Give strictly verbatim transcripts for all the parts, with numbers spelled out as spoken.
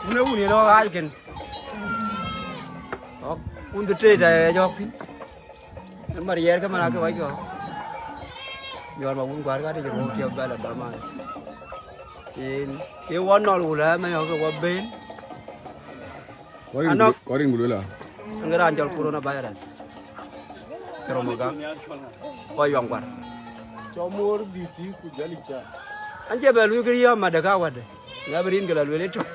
Wun ee wun yen ɣɔɔc aac kën. Ɣɔk wun dhil tëët ë jɔɔk thïn. Ë mariɛɛr ke man akë wac kɔ̈k. Miɔɔr ma wun kuaar ka tëc röök tiɛp bɛ̈l adɔ̈m aa. Yen ke wɔ nɔl wulë mɛ̈ny ɣɔk ke wɔ ben. Anɔk. Kɔc rin ku lueel a. Ŋë raan cɔl coronavirus. Ke röm agak. Kɔc yuaŋ kuar. Cɔl muɔɔr dhïth ku jäl ica. An, cie bɛ luui kë riɔ̈ɔ̈m madë ka wädë. Ŋa bï rin ke la lueel ëtök.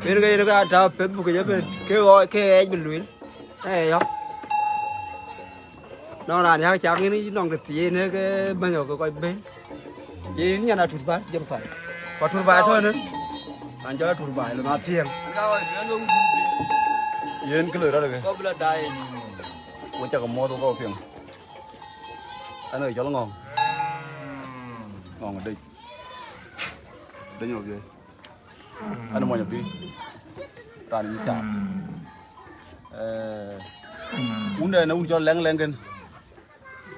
Ken ke yen ke raan tääu Facebook ëbën. Ke ɣɔɔc, ke ɣɛɛc bï lueel. Ee, yɔ̈k. Nɔŋ raan yak cak ŋic nɔŋ de thiëëc në ke bɛ̈ny ɣɔk ke kɔc ben. Yen nyan atur bä jɔl thar. Ku atur bä tɔ̈ në. An jɔl atur bä lë ma thiëëŋ. Yen kë loi rɔt ke. Wo cak muɔɔth wo kɔ̈u piŋ. An ee cɔl Ŋɔ̈ŋ. Ŋɔ̈ŋ Dec. Dec Nyɔk Biëëi. An mony abï. Raan yï cak. Ee, wun dɛn ee wun cɔl Lɛŋ Lɛŋ kën.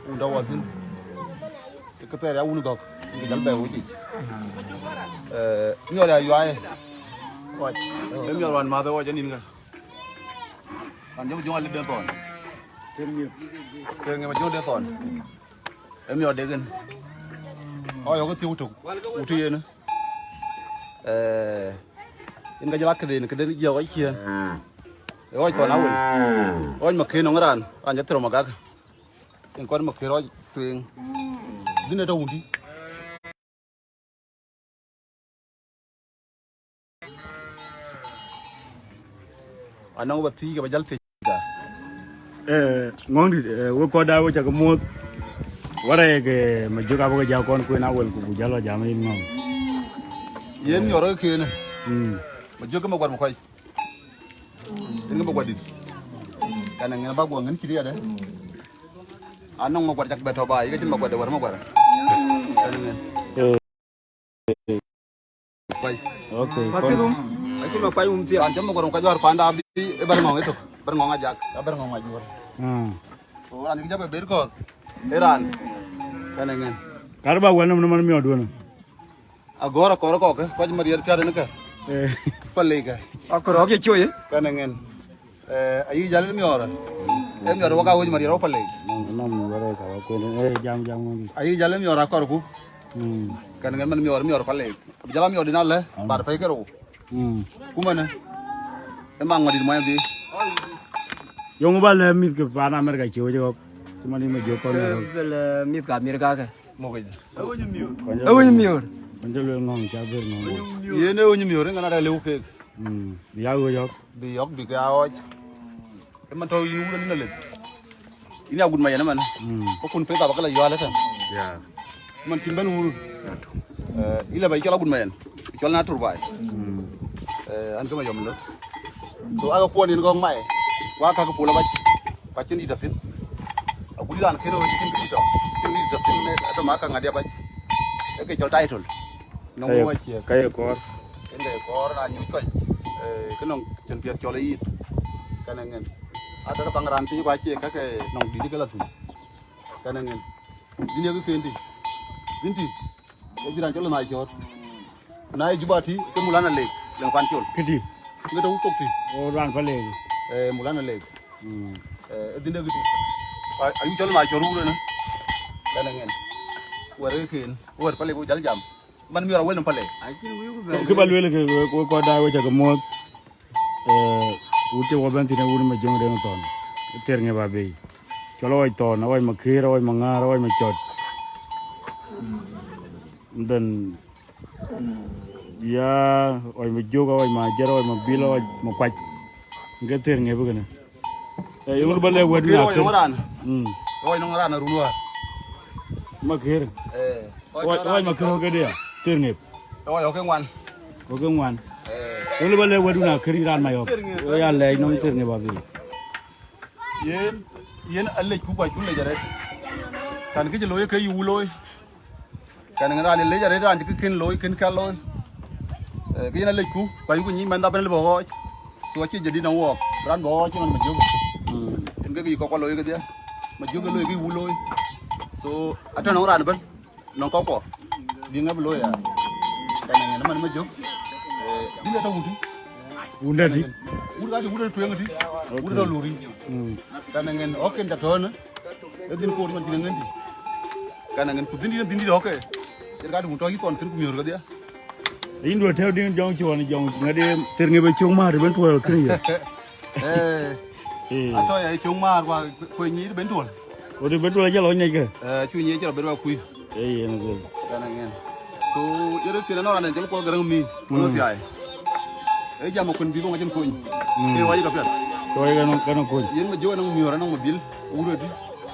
Wun tɔ̈ wɔ thïn. Ke thɛɛr ya wun gɔ̈k. Ke jal bɛ wocic. Ee, miɔɔr ya yuaai. Ɣɔc. Ee miɔɔr wan mäth ë ɣɔc anin kë. Wan jɔm jɔŋ alip den thɔn. Tëër ŋiɛp. Tëër ŋiɛp jɔŋ den thɔn. Ee miɔɔr dek en. Ɣɔc ɣɔk thiëu tök. Wutë yen. Ee, yen ka jɔl akëden, këden jiɛk ɣɔc ciëën. Ee ɣɔc thɔn awël. Ɣɔc ma kën nɔŋ raan, raan jɔ thërë magak. Yen kɔn ma kën ɣɔc tueŋ. Dhïn ë tɔ wundi. Anɔŋ ba thiëc ke ba jäl thiëc. Ee, Ŋɔ̈ŋdït, ee, wek kɔc daai wek cak muɔ̈th. Warɛɛk, ee, ma jök abï ke jak kɔn kuen awël ku bu jäl lɔ jam yen Ŋɔ̈ŋ. Yen nyɔr ke kën. Mm. Ma jök ke ma guar ma kɔc. Yen ke ma guar dït. Kan ŋɛn ba guɔ ŋɛn cï riɛt, ee. Anɔŋ ma guar cak bɛ tɔ ba, yï ke cïn ma guar de wär ma guar. Kan ŋɛn. Ee. Kuai. Okay. Ma thiëth um. Acï ma kuai um thiëth. Raan cï ma guar kuai juɔ̈ɔ̈r panda abï ë bär ŋɔ̈ŋ ëtök. Bär ŋɔ̈ŋ ajak. Abär ŋɔ̈ŋ ajuɔ̈ɔ̈r. Ah. Ku raan kï jɔ bɛ ber kɔ̈th. Ë raan. Kɛn ë ŋɛn. Kar ba wɛ̈l nɔm nɔm miɔɔr duɔ̈n. Agɔ̈ɔ̈r akɔ̈r kɔ̈k kë, kuac ma riɛt piath ënë kë. Eh. Pa lei kë. Akɔ̈r ɣɔ̈k ye cuö ye? Kɛn ë ŋɛn. Eh, ayï jäl miɔɔr. Ee miɔɔr wä ka wec ma riɛt wä pa lei. Nɔm, nɔm, wä rɛɛc ka wä kuen. Eh, jam, jam, ŋɔ̈ŋ. Ayï jäl miɔɔr akɔ̈rku. Mm. Kɛn ŋɛn man miɔɔr, miɔɔr pa lei. Abï jäl miɔɔr dïn alë, mm, bar pɛ̈i kërou. Mm. Kumënë, ë maŋ ŋɔ̈t dït muɔny abï. Yöŋ ba lɛ mïth ke pan Amerika cie wec ɣɔ̈k. Cï man yïn ma jök kɔn ɣɔ̈k. Ke bɛ lɛ mïth ke Amerika ke. Mɔ̈k yic. Ë wec miöör. Ë wec miöör. Kɔn cï lueel ŋɔ̈ŋ, ca ber ŋɔ̈ŋ. Yen ë wec miöör, ë ŋɛn ade lëu keek. Mm. Bï ya ɣööc ɣɔ̈k. Bï ɣɔ̈k bï ke ya ɣɔɔc. Ë man tɔ̈u yïn wun anïn aleth. Yïn agut ma yɛn ëmën. Mm. Ko kun peth abä ke la yual ëtɛ̈n. Yeah. Man cïn bɛ̈n wur. Eh, ila ba cɔl agut ma yɛn. Cɔl na tur baai. Mm. Eh, an ke ma yɔm lo. So aka kuɔn yen gɔŋ mai. Wa ka ke pol abac. Ka cïn dït athïn. Agut ran kën o cïn dït tɔ. Cïn dït athïn ne atɔ̈ ma ka ŋadia bac. Eke cɔl title. Nɔŋ wun waciëk. Ka ye kɔɔr. Yen ka ye kɔɔr na nyuc kɔc. Eh, ke nɔŋ cïn piɛth cɔl ë yïn. Kɛn ë ŋɛn. Adek paŋ raan piny ku acie ka ke nɔŋ dït ke la thum. Kɛn ë ŋɛn. Dhïn ye kë ken tï. Dhïn tï. Ee dhïn raan cɔl na cɔɔr. Na ye Juba tï, ke Mulana Lake, lëŋ pan col. Këtï. Ŋet awut thok tï. O raan pa Lake. Eh, Mulana Lake. Mm. Eh, ee dhïn de këtï. A, ayu cɔl na cɔɔr wurë në. Kɛn ë ŋɛn. Wɛr ke ken. Wɛr pa Lake ku jäl jam. Man miɔɔr awël në pa Lake. Kë ba lueel ke, ke, ke kɔc daai wek cak muɔ̈th. Eh, wut cï wɔ bɛ̈n thïn ë wun ma jöŋ den thɔn. Ë thiër ŋiɛp abei. Cɔl awɔc thɔn, awɔc ma këër, awɔc ma ŋäär, awɔc ma cɔt. Then, ya, awɔc ma jök, awɔc ma ajer, awɔc ma bil, awɔc ma kuac. Ŋke thiër ŋiɛp kënë. Eh, yöŋ ba lɛ̈k wɛ̈t. Kër na wɔc kën. Nɔŋ raan. Mm. Wɔc nɔŋ raan arun wäär. Ma këër. Eh. Wɔc, wɔc ma këër ke dia. Thirŋep. Ë wɔ yɔ̈k ke ŋuan. Wɔ ke ŋuan. Wël ba lɛ̈k wɛ̈tdu na kër raan Mayɔ̈k. Wɔ ya lɛc nɔŋ Thirŋep abï. Yen, yen alec ku kuac ku lec arëët. Kan kë cï looi ke yï wu looi. Kan ŋen raan lec arëët raan cï kë kën looi, kën ka looi. Eh, ke yen alec ku, kuac ku nyic mɛn dhap ënë lëbë ɣɔɔc. So acï jadid nɔŋ wɔɔk. Raan bë ɣɔɔc cï man Majök. Mm. Yen ke kë yï kɔ̈k kua looi kedhie. Majök ke looi ke yï wu looi. So atɔ̈ nɔŋ raan ëbën. Nɔŋ kɔ̈k kuɔ bï ŋɛp looi ya. Kan ŋen man Majök. Eh, bï lɛ tɔ wut. Wun dɛ ti? Wut ka ti wut tueŋ ti. Wut tɔ luri. Mm. Kan ŋen ɔk ken ta tɔ̈ në. Ë dhïn koor man cïn ŋen ti. Kan ŋen ku dhïn di dhïn di ɔk ke. Yen ka ti wut tɔ yï thɔn thïn ku miöör kedhie. Yïn duɔ̈ tɛ̈u din jɔŋ cuɔn jɔŋ ŋäde Thirŋep ë cöŋ määr ëbën tuɔl kënë ye. Eh. Eh. Atɔ̈ ya cöŋ määr wa kuëny nyic ben tuɔl. Wëde ben tuɔl jɔl ɣɔny nɛckë. Eh, cu nyic jɔl ben wa kuc. Eh, yen gël. Kan ŋen. So, yere kën anɔŋ raan jɔl kuɔl gäräŋ mi. Mm. Nɔ thiai. Eh, jam akun bï kɔŋ acïn kony. Mm. Eh, wajë ka piɛth. Wajë ka nɔŋ, ka nɔŋ kony. Yen Majök anɔŋ miöör anɔŋ Mabil. Wurëdi.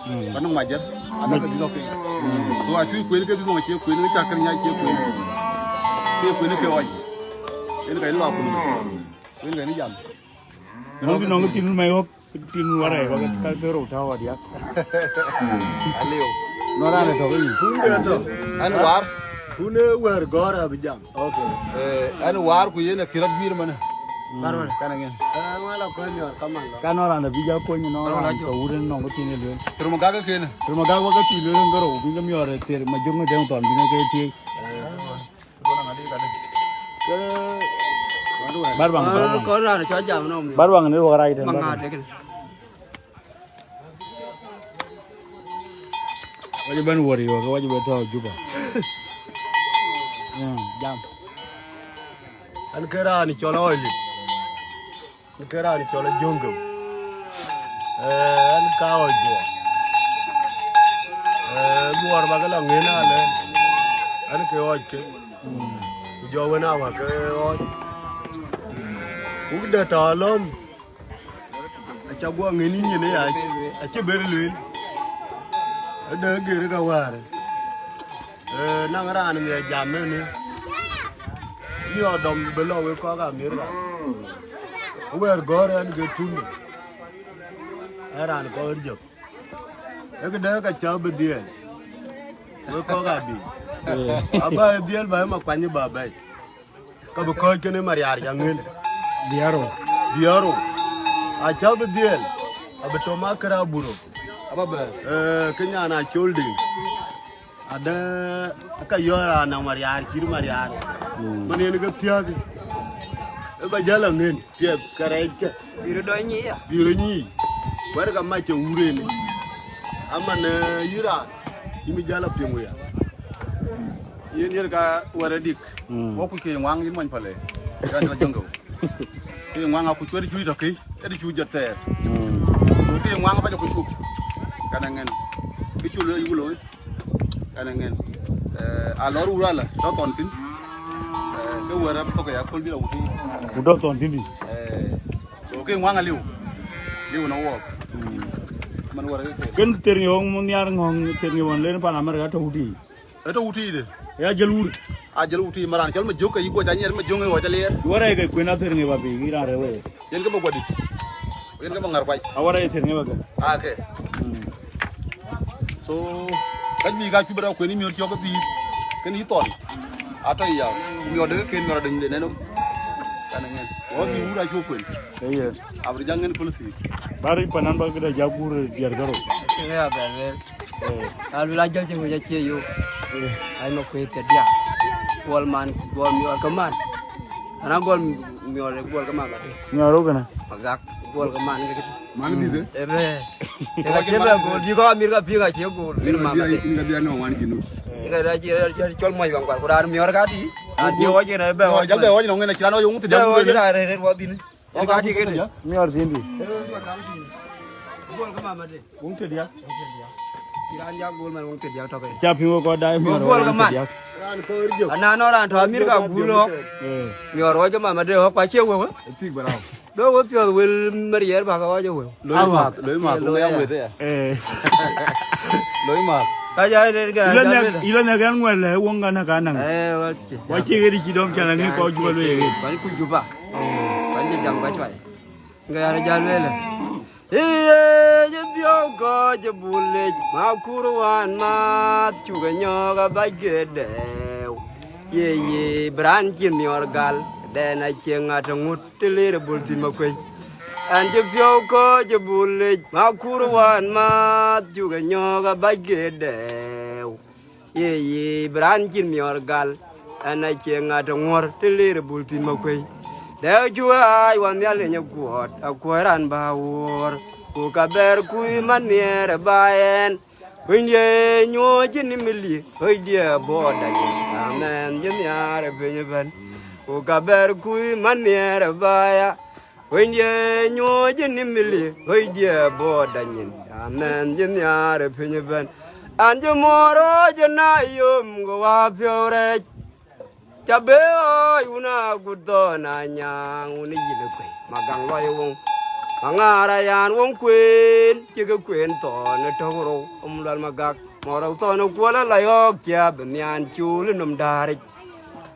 Mm. Ka nɔŋ Majär. Anɔŋ ke bï kɔk piny. Mm. So, acu kuen ke bï kɔŋ acie kuen, ke cak kër nya acie kuen. Ke kuen ke wajë. Yen ka yen lɔ akun. Yen ka yen jam. Nɔŋ kï nɔŋ kï thïn Mayɔ̈k, kï thïn warɛɛc, ba ke, ka ke rou tääu adiäk. Aliu. Nɔn raan ë tɔ̈ ke yï. Tun de tɔ̈. An war. Tun ë wɛ̈ɛ̈r gɔ̈ɔ̈r abï jam. Okay. Eh, an war ku yen akï rɔt guiir manë. Kan ŋen. Eh, ŋuan la kɔc miɔɔr kaman lɔ. Ka nɔn raan abï ja kony nɔn raan tɔ̈ wut ënë nɔŋ kï thïn ë lueel. Tër Magak ë kënë. Tër Magak wek ke thïn lueel ë ke rou, bï ke miɔɔr ë thër Majök në dɛ̈ŋ thɔn bï në ke thiëëc. Bar baŋ, bar baŋ. Kɔn raan cɔ jam nɔm. Bar baŋ ni wok rai den, bar baŋ. Wajë ben wor yo, wajë ben tɔ Juba. Mm, jam. An ke raan cɔl Ɔɔli. An ke raan cɔl Ajöŋ Geu. Eh, an ka ɣɔc Duɔɔr. Eh, Duɔɔr ba ke lɔ ŋën alɛ. An ke ɣɔc ke. Ku jɔ wën a wä ke ɣɔc. Wuk de tɔ alɔm. Aca guɔ ŋën yïn nyin ya, acï ber lueel. Ade ger ka wäär. Eh, naŋ raan ŋiɛc jam ënë. Miɔɔr dɔm bï lɔ wek kɔk Amerika. Wɛ̈ɛ̈r gɔ̈ɔ̈r ɛn ke tun. Ë raan kɔc jök. Ee këdë ka cä bï dhiɛl. Wek kɔk abï. Eh. Aba ë dhiɛl ba ë ma kuany ba bɛ̈i. Ka bï kɔ̈ɔ̈c kënë mariaar ca ŋën. Biaro. Biaro. Acä bï dhiɛl. Abï tɔ̈ ma kërë aburo. Aba bɛ̈ɛ̈r. Eh, kë nyan acol dï. Adë ka yɔ̈ɔ̈r raan nɔm mariaar, cït mariaar. Mm. Man yen ke thiääk. Ë ba jäl aŋën, piɛth kërɛɛckë. Bï röt dɔny nyiic ya. Bï röt nyiic. Wɛ̈t ka mac cë wur en. Aman, eh, yï raan, yïn bï jäl apiŋ wëya. Yen yen ka wɛ̈t ë dik. Mm. Wɔ kuc ke ŋuaŋ yïn mony palë. Kan la jɔŋ ke. Ke ŋuaŋ akuc wɛ̈t cuc tɔ kë, ë cuc jɔt thɛɛr. Mm. Ku ke ŋuaŋ ba jɔ kuc kuc. Kan aŋën. Kë cu looi, yï ku looi. Kan aŋën. Eh, a lɔ rur ala, tɔ thɔn thïn. Eh, ke wɛ̈t rap thok ya, köl bï la wutic. Ku tɔ thɔn thïn dï? Eh, so ke ŋuaŋ aliu. Liu na wɔɔk. Mm. Man wɛ̈t ke. Kën thër ŋiɔ̈ɔ̈ŋ nhiar ŋɔ̈ɔ̈ŋ thër ŋiɔ̈ɔ̈ŋ len pan Amerika tɔ wutic. Ë tɔ wutic de. Ya jël wur. A jël wutic maran, cɔl ma jök ke yï guɔ ca nyiɛɛr ma jöŋ ë ɣɔc aliɛɛr. Wɛ̈t ke kuën athër ŋiɔ̈ɔ̈ŋ ba bï, yï raan rɛ̈ wei. Yen ke ba guɔ dït. Yen ke ba ŋär kuac. A wɛ̈t ke thër ŋiɔ̈ɔ̈ŋ ba ke. A ke. Mm. So, ka juëc ka cu bï rɔt kuën yï miɔ̈t cɔk ke pïïr. Kën yï thɔn. Atɔ̈ ya. Miɔ̈t de ke kën miɔ̈t adöny de nɛn nɔm. Kan aŋën. Wɔ bï wur a cu kuën. Eye. Abri jaŋ ŋën policy. Bari panan ba këda jak gur diɛr garo. Ya bɛ̈ɛ̈r. Eh. Alu la jël cï wec acie yök. Eh. Ai ma kuëth ke diak. Guɔl man, guɔl miɔɔr ke man. Ana guɔl miɔɔr, guɔl ke man ba de. Miɔɔr ro kënë? Magak, guɔl ke man ke. Man bi de? Ebe. Te ka cie bɛ gol, bi kɔk Amerika piŋ acie gol. Mir man ba de. Inga dia no wan jinu. Inga dia cie, cie cɔl mɔc baŋ kuar. Ku raan miɔɔr ka ti. Raan cie wɔ cie na bɛ wɔ. Jal bɛ wɔ jinu ŋën a ciran wɔ yung ti. Bɛ wɔ jinu a rɛ̈ɛ̈r wɔ dhini. Yen ka tik kene. Miɔɔr thindi. Guɔl ke mama de. Wung tëdia. Kiran ja gol man wung tëdia tɔke. Ca piŋ wek kɔc daai miɔɔr. Guɔl ke man. Ana nɔ ran tɔ Amerika gulo. Eh. Miɔɔr wɔ ke mama de wɔ kwa cie wɔ. Tik barau. Do wɔ piɔth wel mariɛr ba ka wɔ je wɔ. Loi math, loi math, wɔ ya weth ya. Eh. Loi math. Aja rer ga, aja rer. Ila na gan ŋuɛl le wong ga na ka naŋ. Eh, wachi. Wachi gedi ci dom chana ngi ko juba le. Ban ku juba. Ban je jam ga chwai. Ga ya aja rer. Iye, je biɔ̈u kɔc ë Bul yic, ma kur wan maath, cuk ë nyɔ̈ɔ̈k abac ke dɛɛu. Ye, ye, bran cïn miɔɔr gal, dɛn acie ŋat ë ŋut, të lir ë Bul thïn Makuëi. Ɛn je biɔ̈u kɔc ë Bul yic, ma kur wan maath, cuk ë nyɔ̈ɔ̈k abac ke dɛɛu. Ye, ye, bï raan cïn miɔɔr gal, ɛn acie ŋat ë ŋuɔ̈r të lir ë Bul thïn Makuëi. Dɛ̈ɛ̈u cu ɣaac wa Nhialic ë kuɔɔt, akuɔ̈c raan bä wuɔ̈ɔ̈r, ku ka bɛ̈ɛ̈r kuc man nhiɛɛr ë ba ɛn. Kuënydiɛ̈ nyuɔ̈ɔ̈c ë nimili, kuëcdiɛ̈ buɔɔt dac, amɛɛn cï nhiaar ë piny ëbɛ̈n, ku ka bɛ̈ɛ̈r kuc man nhiɛɛr ë ba ya. Wëndiɛ̈ nyuɔ̈ɔ̈c ë nimili, wëndiɛ̈ buɔɔt danyin, amɛɛn cï nhiaar ë piny ëbɛ̈n. An cï muɔɔr ɣɔɔc ë na yom, ku wa piɔ̈u rɛɛc. Ca be ɣɔɔc wun agut thɔn anyaŋ wun ë yïn ë kuëi, Magaŋ lɔc ë woŋ. Maŋaar ayan woŋ kueen, cï ke kueen thɔn ë tök rou, ëm lual Magak. Muɔɔr ë thɔn ë kuɔl ala yɔ̈ɔ̈k cia bï nhian cul ë nɔm daaric.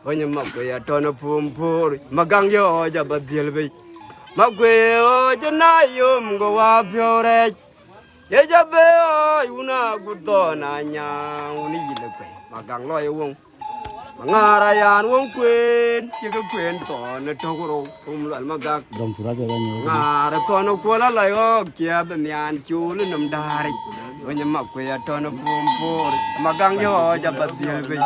Wëny ë Makuëi atɔ̈n ë pum puur, Magaŋ yɔ̈ɔ̈c abä dhiël bei. Makuëi ɣɔɔc ë na yom, go wa piɔ̈u rɛɛc. Ye ca be ɣɔɔc wun agut thɔn anyaŋ wun ë yïn ë kuëi, Magaŋ lɔc ë woŋ. Maŋaar ayan woŋ kueen, cï ke kueen thɔn ë tök rou, rum lual Magak. Dɔm thurac ë rɔny ë Ŋaar ë thɔn ë kuɔl ala yɔ̈ɔ̈k cia bï nhian cul ë nɔm daaric. Wëny ë Makuëi atɔ̈n ë pum puur, Magaŋ yɔ̈ɔ̈c abä dhiël bei.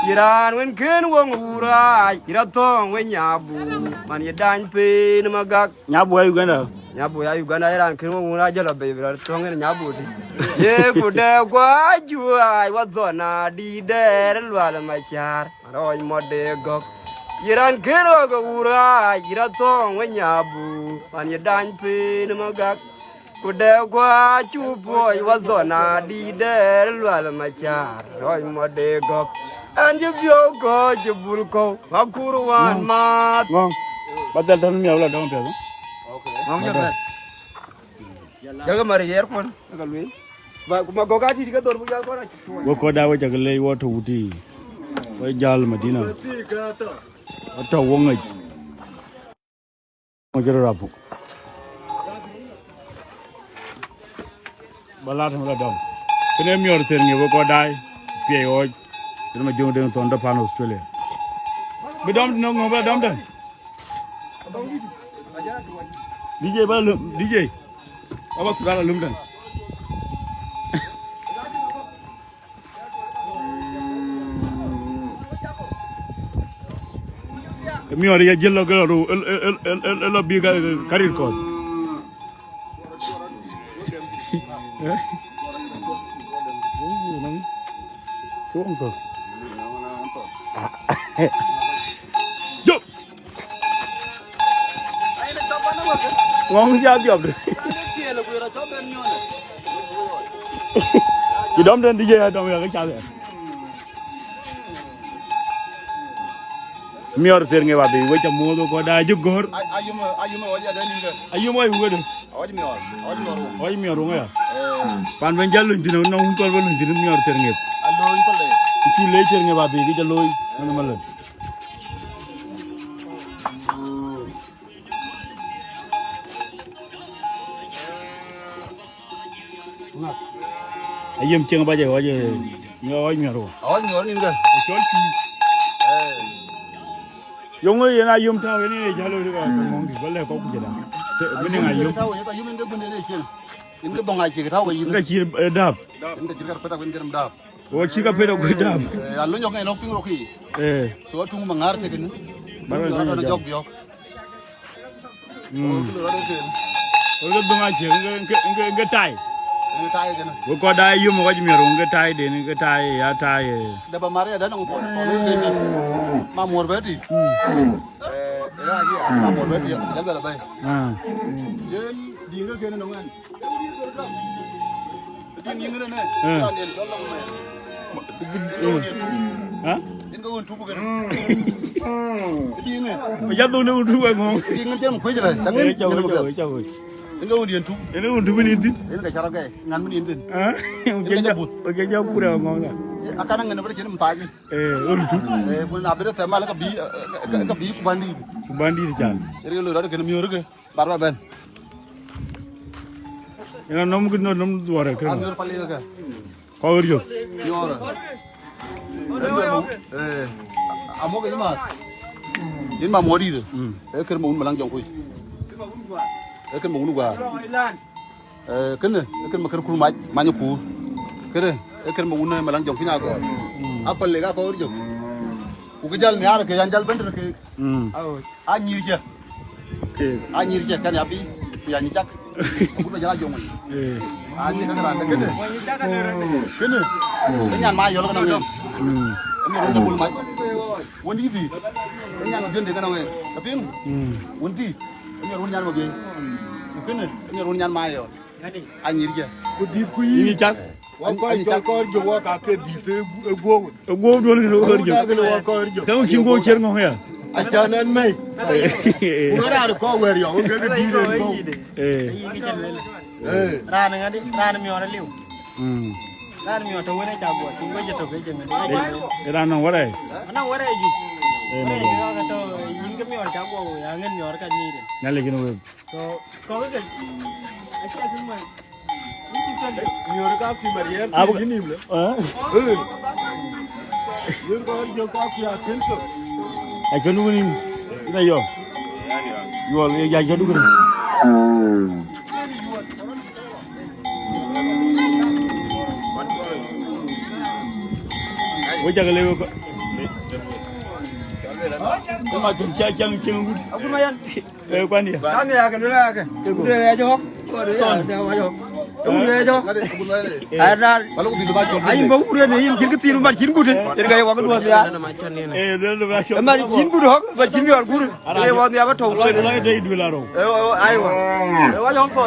Cï raan wën kën woŋ wuraac, cï rɔt thɔ̈ɔ̈ŋ wëny Nyabu, man ye dany peen Magak. Nyabu ya Uganda. Nyabu ya Uganda, ye raan kën woŋ wuraac jɔl abei bï rɔt thɔ̈ɔ̈ŋ yen Nyabu tï. Ye ku dɛ guac juaac wa thɔn adït dɛɛr ë lual Macar, man rɔɔc mɔt de gɔ̈k. Ye raan kën wä ke wuraac, cï rɔt thɔ̈ɔ̈ŋ wëny Nyabu, man ye dany peen Magak. Ku dɛ guac cu puɔc wa thɔn adït dɛɛr lual Macar, rɔɔc mɔt de gɔ̈k. Ɛn cï biɔ̈u kɔ̈ɔ̈c cï Bul kɔ̈u, ma kur wään maath. Ŋɔ̈ŋ. Ba dhɛl tɔ̈n miɔɔr la dɔm piɛth. Ŋɔ̈ŋ jɔ bɛ̈n. Jal ke mari yɛɛr kuɔn, ka lueel. Ba, ku ma gɔ̈k atït ke dhor buk jal kuɔn acï tuɔɔc. Wo kɔc da we cak leec wo tɔ̈ wuti. Wo jäl Madina. Atɔ̈ woŋic. Ŋö cï rɔt apuk. Ba lat ŋö la dɔm. Kënë miɔɔr thëër ŋiëp ë kɔc daai, piɛc ɣɔɔc. Kënë ma jöŋ deŋ thɔn dɔ pan Australia. Bï dɔm dï nɔŋ ŋö ba dɔm dɛn. D J ba lum, D J. Aba thura la lum dɛn. Miɔɔr ya jël lɔ ke lɔ ru, el, el, el, el, el, lɔ bï ka, karit kɔn. Eh? Cuŋ kɔk. Jo. Ŋɔŋ ja dhiɔp de. Ci dɔm den D J ya dɔm ya ke cath ya. Miɔɔr thëër ŋiëp abï we ca muɔ̈th kɔc da jï gɔ̈ɔ̈r. Ayum, ayum, wa ja den inde. Ayum, wa yuwe de. Awaj miɔɔr, awaj miɔɔr. Awaj miɔɔr wun ya. Eh. Pan ben jal luny thïn, na wun kɔl ben luny thïn miɔɔr thëër ŋiëp. Aloony kɔl de. Cu le thëër ŋiëp abï ke ca looi. Ŋun malon. Ayem cieŋ ba je ɣɔc, ŋiɛc ɣɔc miɔr wä. Ɣɔc miɔr nin kë. Cɔl cu. Eh. Yöŋ yen ayem tääu yen ë jalo ri ka mɔŋ di ba lɛ kɔk ku jela. Bini ŋa yem. Tääu yen ka yum nin kë gun yen ë cieŋ. Nin kë bɔŋ a cie tääu ka yin. Nin ka cir, eh, dap. Nin ka cir ka peta wen kën dap. Wo cï ka pet akuec dam. Eh, alony ɔk ŋɛn lɔk piŋ rok ki. Eh. So atuŋ ma ŋaar tek ni. Ba rɔt jɔk jɔk. Jɔk biɔk. Mm. Kilo rɔt tek. Wo ke dhuŋ acie, nge, nge, nge, nge tai. Nge tai kene. Wo kɔc da yum kɔc miɔr, nge tai den, nge tai, ya tai, eh. Daba Maria da nong pon, pon ke ni. Ma muɔr beti. Mm. Eh, ya, ya, ma muɔr beti, ya, ya bela bai. Ah. Yen, dinga kene nong an. Eh. Ha? Ya dhuk ne udu wa ngo. Eh, chau, chau, chau. Yen ke wun yen tu. Yen ke wun tu min yen thïn. Yen ke carɔ gɛi, ŋan min yen thïn. Ah, yen ke jabuth. Oke, ja kura ŋɔŋ na. Akan ŋen bï cin mthaji. Eh, wun tu. Eh, kun abï thɛm mal ka bï, eh, ka, ka bï ku bandit. Ku bandit can. Yen ke loi rɔt kën miöör ke, bar ba bɛn. Yen a nɔm kï nɔm, nɔm dhuɔrɛ kën. Miöör pali ke. Kɔc riök. Nyɔɔrë. Eh, amɔ̈k ë yï ma. Yïn ma muɔɔr yïdë. Mm. Ee kër ma wun malaŋ jɔŋ kuc. Ee kër ma wun guaar. Eh, kënë, ee kër ma kër kur mac, many kuur. Kënë, ee kër ma wun malaŋ jɔŋ kuc agɔɔr. Mm. Apal lek akɔc riök. Ku kë jäl nhiaar ke yan jäl bɛ̈n tëde ke. Mm. Anyïr cä. Kek. Anyïr cä kɛn ya bï, ku ya nyï cak. Ku ba jala jong. Eh. Anyïr ka ran kënë. Kënë. Kënë nyan ma yɔl kana wen. Mm. Ëmï run da bul ma. Won di di. Nyan ma gende kana wen. Ka pin. Mm. Won di. Ëmï run nyan ma gende. Kënë. Ëmï run nyan ma yɔl. Anyïr cä. Ku di ku yï. Ni cak. Wɔ kɔc jɔl kɔɔr jök wɔ ka ke dït ë guöu. Ë guöu duɔ̈n kën wɔ kɔɔr jök. Wɔ kɔɔr jök. Tëŋ cïn guöu cier ŋɔ̈ŋ ya. Acan ɛn mɛi. Ku raan kɔɔr wɛ̈ɛ̈r yɔŋ ke ke dït ë guöu. Eh. Eh. Raan ŋadi, raan miɔɔr aliu. Mm. Raan miɔɔr tɔ̈ wën ë ca guɔ, cïn guɔ cï tök ë jëŋ. Raan nɔŋ wärɛɛc. Anɔŋ wärɛɛc jup. Eh, wärɛɛc jup ka tɔ̈ yïn ke miɔɔr ca guɔ, ya ŋën miɔɔr ka nyïïr. Nya lec kën wek. So, kɔ̈k ke, acie kën mën. Miöör ka kuï Mariɛl. Abu- yïn nim le. Eh? Eh. Yïn kɔɔr jök ka kuï akën thok. Akën wun nim. Ina yɔ. Yuɔl ye ja jɔt wun. Wo jaga le ko. Ma jëm ca jam jëm gut. Agut ma yan. Eh, kuan dia. Kan ya kan la kan. Ku de ya jo. Ku de ya jo. Ku de ya jo. Ai na. Ai ba ku de ne yin kirki tiru mar kin gude. Irga ya wa ku ya. Eh, de de ba sho. Mar kin gude hok, mar kin yor gude. Ai wa ya ba to. Ai de du la ro. Eh, ai wa. Eh, wa jo ko.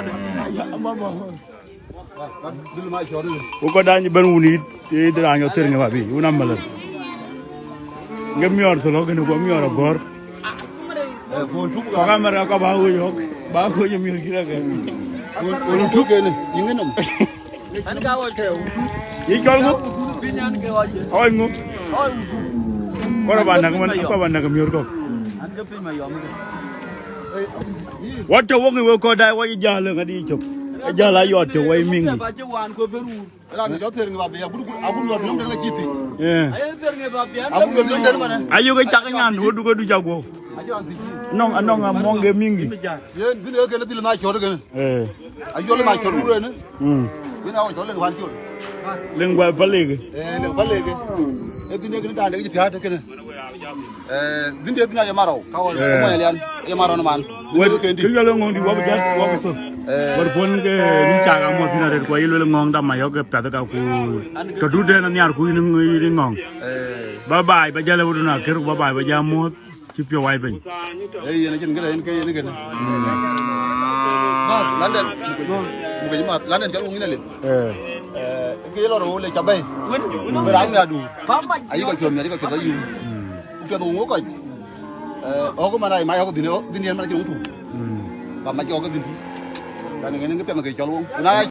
Ku kɔc dany bɛ̈n wun yït, yït raan yɔ thir ŋë bä bï, wun amälä. Ŋë miɔɔr thölö kënë, ku miɔɔr agɔ̈r. Kɔc Amerika kɔc bä ɣööc ɣɔ̈k, bä ɣööc miɔɔr kït akë. Wun tuk kënë, yïn ŋë nɔm. Yï cɔl ŋö? Ɣɔc ŋö? Kɔc bä näk man, kɔc bä näk miɔɔr kɔ̈k. Wɔ tɔ̈ wok ë wek kɔc daai wɔ yï jäl ŋadï cök. Ë jäl ayɔt tök wɔ yï miŋ. Raan jɔ thëër ŋë bä bï agut, agut ŋɔ̈th nɔm den ka cï thïc. Eh. Agut ŋɔ̈th nɔm den manë. Ayök ë cak nyan, wɔ duk ë du cak guɔ̈u. Ajɔ an thïc. Anɔŋ, anɔŋ amɔŋ ke miŋ. Yen dhïn ë kën dhil na cɔt kën. Eh. Ayɔl ma cɔt wurë në. Mm. Wën awɔ cɔl lëŋ pan cɔl. Lëŋ guɔ pa lëkë. Eh, lëŋ pa lëkë. Ë dhïn ë kën tande kë piat kënë. Eh, dhïn de dhïn aye marou. Ka wɔ, eh, mo alian, aye marou man. Wet, kë yɔl ŋɔŋ di wɔ bi jat, wɔ bi thök. Eh. Wet puɔn ke ni cak amɔ thïn arëët, ku aye luel ŋɔŋ dam ayɔk ke piath ka ku. Tɔ du den aniar ku yïn, yïn ŋɔŋ. Eh. Bye bye, ba jale wudun akër, bye bye, ba jam muɔth, cï piɔ̈u wai piny. Eh, yen acïn këde, yen ke, yen këde. London, muk, muk, muk, London, jal wong ina lim. Eh. Eh, ke yelo ro le chabai. Win, win. Be rang mi adu. Ayi ka chom, ayi ka chom ayu. Ku piɛth wuŋ wok kɔc. Eh, ɣɔ̈k man ai mai ɣɔ̈k dhïn, ɣɔ̈k dhïn yen man acï wuŋ tu. Mm. Ba mac ɣɔ̈k dhïn tu. Kan ŋen ŋe piɛth ke cɔl wuŋ. Na